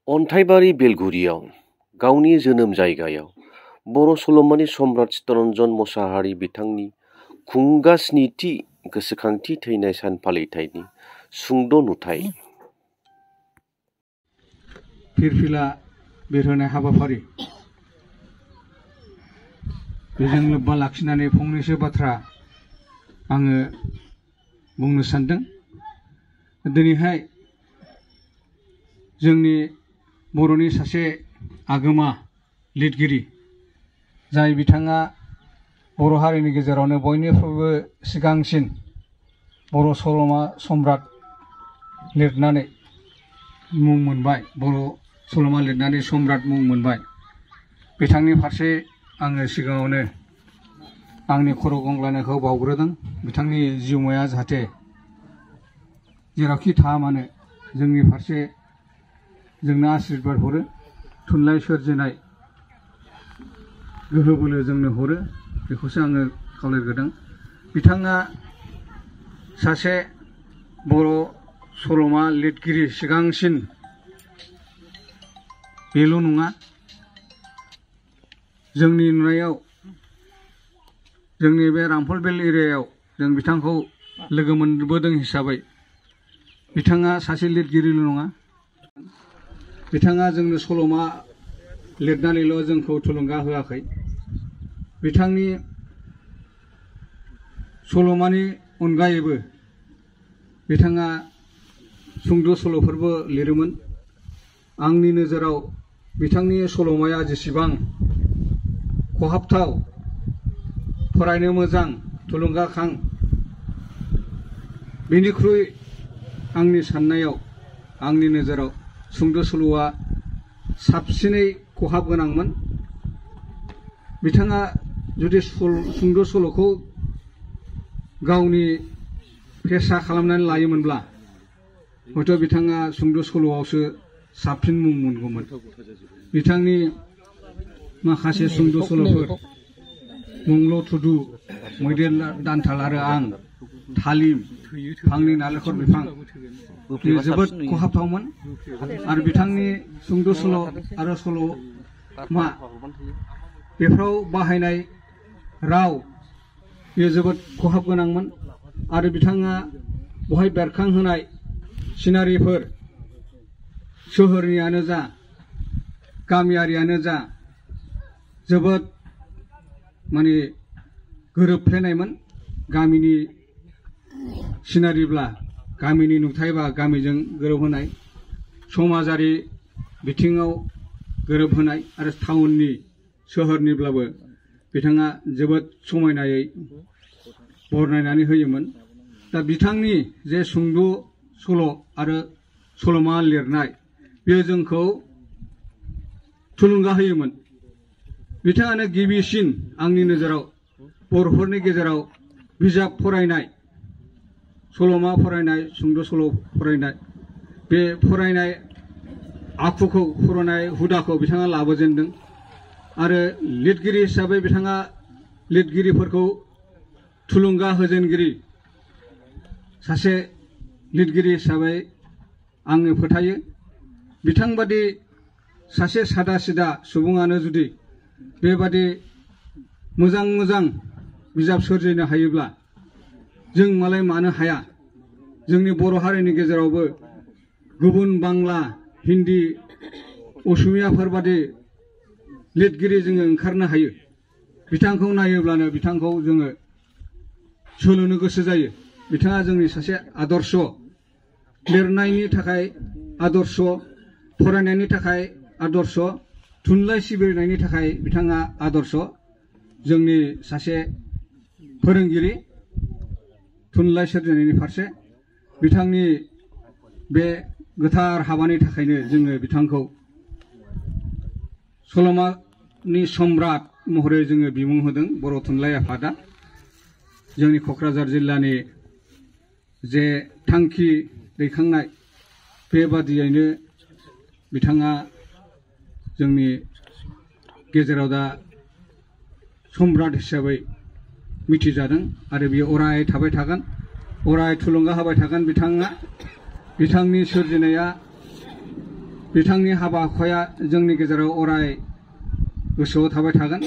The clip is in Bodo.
अन्थाइबारि बेलगुरियाव गावनि जोनोम जायगायाव बर' सल'मानि सम्राट चित्तरन्जन मोसाहारि बिथांनि खुंगा स्निथि गोसोखांथि थैनाय सान फालिथायनि सुंद' नुथाय। फिरफिला बिरहोनाय हाबाफारि बेजों लोब्बा लाखिनानै फंनैसो बाथ्रा आङो बुंनो सानदों। दिनैहाय जोंनि बर'नि सासे आगोमा लिरगिरि जाय बिथाङा बर' हारिनि गेजेरावनो बयनिख्रुइबो सिगांसिन बर' सल'मा सम्राट लिरनानै मुं मोनबाय, बर' सल'मा लिरनानै सम्राट मुं मोनबाय। बिथांनि फारसे आङो सिगाङावनो आंनि खर' गंग्लायनायखौ बावग्रोदों। बिथांनि जिउमाया जाहाथे जेरावखि थाया मानो जोंनि फारसे जोंनो आशीर्बाद हरो, थुनलाइ सोरजिनाय गोहो बोलो जोंनो हरो, बेखौसो आङो खावलायग्रोदों। बिथाङा सासे बर' सल'मा लिरगिरि सिगांसिन बेल' नङा, जोंनि नुनायाव जोंनि बे रामफलबिल एरियायाव जों बिथांखौ लोगो मोनबोदों हिसाबै बिथाङा सासे लिरगिरिल' नङा, बिथाङा जोंनो सल'मा लिरनानैल' जोंखौ थुलुंगा होआखै। बिथांनि सल'मानि अनगायैबो बिथाङा सुंद' सल'फोरबो लिरोमोन। आंनि नोजोराव बिथांनि सल'माया जेसेबां खहाबथाव, फरायनो मोजां, थुलुंगाखां, बेनिख्रुइ आंनि साननायाव, आंनि नोजोराव सुंद' सल'आ साबसिनै खहाब गोनांमोन। बिथाङा जुदि सुंद' सल'खौ गावनि पेसा खालामनानै लायोमोनब्ला हयथ' बिथाङा सुंद' सल'आवसो साबसिन मुं मोनगौमोन। बिथांनि माखासे सुंद' सल'फोर मंगल थुदु, मैदेर दान्थाल आरो आं, थालिम, फांनि नालेंखर बिफां, बेयो जोबोद खहाबथावमोन। आरो बिथांनि सुंद' सल' आरो सल'मा बेफ्राव बाहायनाय राव बेयो जोबोद खहाब गोनांमोन। आरो बिथाङा बहाय बेरखांहोनाय सिनारिफोर, सोहोरनियानो जा गामियारियानो जा, जोबोद माने गोरोबफ्लेनायमोन। गामिनि सिनारिब्ला, गामिनि नुथायबा गामिजों गोरोबहोनाय, समाजारि बिथिङाव गोरोबहोनाय, आरो टाउननि सोहोरनिब्लाबो बिथाङा जोबोद समायनायै बरनायनानै होयोमोन। दा बिथांनि जे सुंद' सल' आरो सल'मा लिरनाय बेयो जोंखौ थुलुंगा होयोमोन। बिथाङानो गिबिसिन आंनि नोजोराव बर'फोरनि गेजेराव बिजाब फरायनाय, सल'मा फरायनाय, सुंद' सल' फरायनाय, बे फरायनाय आखुखौ, फरायनाय हुदाखौ बिथाङा लाबोजेनदों। आरो लिरगिरि हिसाबै बिथाङा लिरगिरिफोरखौ थुलुंगा होजेनगिरि सासे लिरगिरि हिसाबै आङो फोथायो। बिथांबादि सासे सादा सिदा सुबुङानो जुदि बेबादि मोजां मोजां बिजाब सोरजिनो हायोब्ला जों मालाय मानो हाया? जोंनि बर' हारिनि गेजेरावबो गुबुन बांला, हिन्दी, असमियाफोर बादि लिरगिरि जोङो ओंखारनो हायो। बिथांखौ नायोब्लानो बिथांखौ जोङो सोलोंनो गोसो जायो। बिथाङा जोंनि सासे आदर्श, लिरनायनि थाखाय आदर्श, फरायनायनि थाखाय आदर्श, थुनलाइ सिबिनायनि थाखाय बिथाङा आदर्श, जोंनि सासे फोरोंगिरि थुनलाइ सोरजिनायनि फारसे। बिथांनि बे गोथार हाबानि थाखायनो जोङो बिथांखौ सल'मानि सम्राट महरै जोङो बिमुं होदों बर' थुनलाइ आफादा। जोंनि क'क्राझार जिल्लानि जे थांखि दैखांनाय, बेबादियैनो बिथाङा जोंनि गेजेराव दा सम्राट हिसाबै मिथिजादों। आरो बियो अराय थाबाय थागोन, अराय थुलुंगा होबाय थागोन। बिथाङा, बिथांनि सोरजिनाया बिथांनि हाबा हुखाया जोंनि गेजेराव अराय गोसोआव थाबाय थागोन।